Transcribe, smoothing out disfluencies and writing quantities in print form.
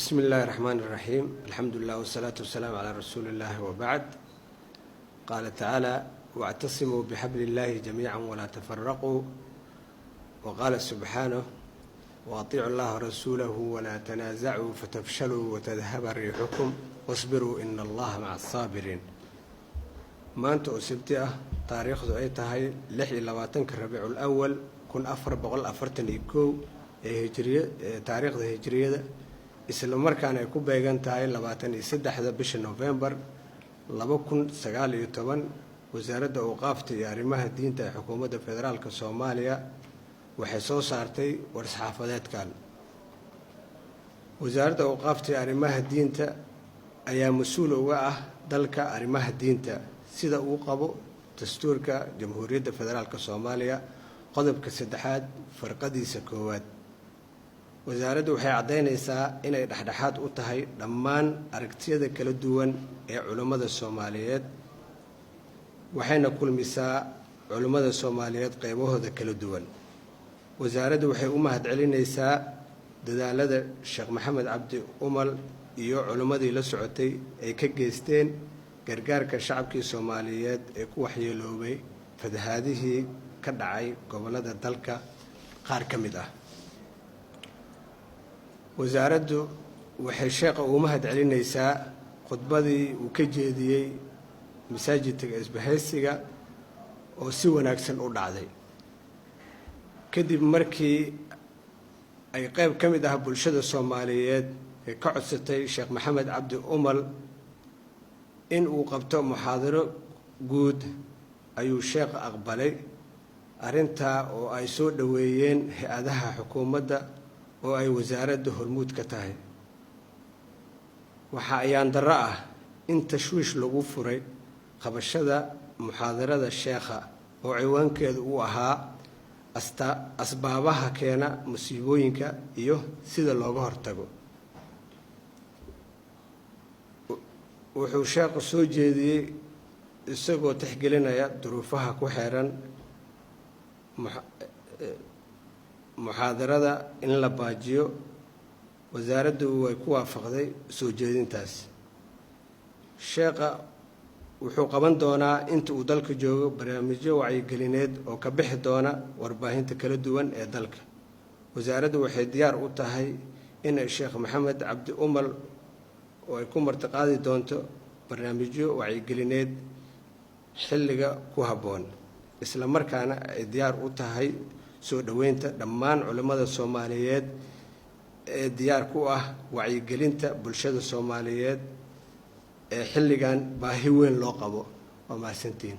Bismi illaahi raxmaan iraxiim, alxamdu lilah wasalaatu wasalaamu calaa rasuuli illahi wabacd. Qaala tacaala: wactasimuu bixabli illaahi jamiica walaa tafaraquu. Waqaala subxaanah: waatiicu llaha rasuulahu walaa tanaasacuu fatafshaluu watadhaba riixukum wasbiruu ina allaha maca asaabiriin. Maanta oo Sabti ah, taariikhdu ay tahay 26-ka Rabiicul Awal 1441 ee hijriy taariikhda hijriyada, isla markaana ay ku beegan tahay 23-da bisha Novembar 2019, Wasaaradda Awqaafta iyo Arrimaha Diinta ee Xukuumadda Federaalka Soomaaliya waxay soo saartay war-saxaafadeedkan. Wasaaradda Awqaafta iyo Arrimaha Diinta ayaa mas-uul uga ah dalka arrimaha diinta, sida uu qabo dastuurka Jamhuuriyadda Federaalka Soomaaliya, qodobka saddexaad, farqadiisa koowaad. Wasaaraddu waxay caddaynaysaa inay dhexdhexaad u tahay dhammaan aragtiyada kala duwan ee culimmada Soomaaliyeed, waxayna kulmisaa culimmada Soomaaliyeed qeybahooda kala duwan. Wasaaraddu waxay u mahadcelinaysaa dadaalada Sheekh Maxamed Cabdi Umal iyo culimmadii la socotay ay ka geysteen gargaarka shacabkii Soomaaliyeed ee ku waxyeeloobay fatahaadihii ka dhacay gobollada dalka qaar ka mid ah. Wasaaraddu waxay sheekha ugu mahad celinaysaa khudbadii uu ka jeediyey masaajidka Isbahaysiga oo si wanaagsan u dhacday. Kadib markii ay qayb ka mid ah bulshada Soomaaliyeed ee ka codsatay Sheekh Maxamed Cabdi Umal in uu qabto muxaadaro guud, ayuu sheekha aqbalay arrintaa, oo ay soo dhoweeyeen hay-adaha xukuumadda oo ay wasaaradda hormuud ka tahay. Waxaa ayaan darro ah in tashwiish lagu furay qabashada muxaadarada sheekha oo ciwaankeedu uu ahaa asbaabaha keena musiibooyinka iyo sida looga hortago. Wuxuu sheekhu soo jeediyey, isagoo tixgelinaya duruufaha ku xeeran, muxaadarada in la baajiyo. Wasaaraddu way ku waafaqday soo jeedintaas. Sheekha wuxuu qaban doonaa inta uu dalka joogo barnaamijyo wacyigelineed oo ka bixi doona warbaahinta kala duwan ee dalka. Wasaaraddu waxay diyaar u tahay inay Sheekh Maxamed Cabdi Umal oo ay ku martiqaadi doonto barnaamijyo wacyigelineed xilliga ku habboon, isla markaana ay diyaar u tahay soo dhoweynta dhammaan culimmada Soomaaliyeed ee diyaar ku ah wacyigelinta bulshada Soomaaliyeed ee xilligan baahi weyn loo qabo. Waa mahadsantihiin.